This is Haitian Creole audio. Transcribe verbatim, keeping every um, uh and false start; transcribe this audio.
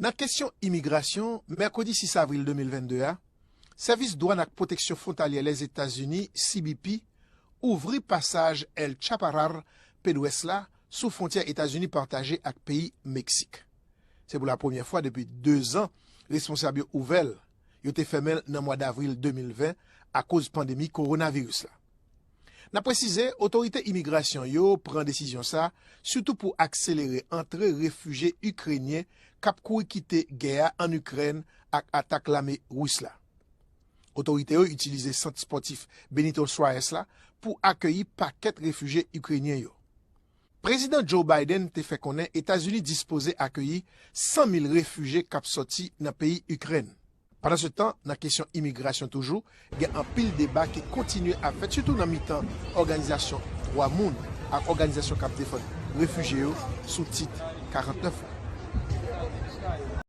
Nan kesyon imigrasyon, mèkredi sis avril de mil vennde a, Sèvis Dwàn ak Pwoteksyon Fwontalyè Lèzetazini, C B P, ouvri pasaj El Chaparral, Pedwès la, sou fwontyè Etazini pataje ak peyi Meksik. Se pou la premyè fwa depi de zan, responsab yo ouvè l. Yo te fèmen l nan mwa davril de mil ven akoz pandemi kowonaviris la. N ap presize, otorite imigrasyon yo pran desizyon sa a sitou pou akselere antre refijye ikrenyen k ap kouri kite gè a ann Ikrèn ak atak lame ris la. Otorite yo itilize sant espòtif Benito Juárez la pou akeyi pakèt refijye ikrenyen yo. Prezidan Joe Biden te fè konnen Etazini dispoze akeyi san mil refijye k ap sòti nan peyi Ikrèn. Pandansetan, nan kesyon imigrasyon toujou, gen anpil deba ki kontinye ap fèt, sitou nan mitan òganizasyon dwa moun ak òganizasyon k ap defann refijye yo, sou tit karantnèf la.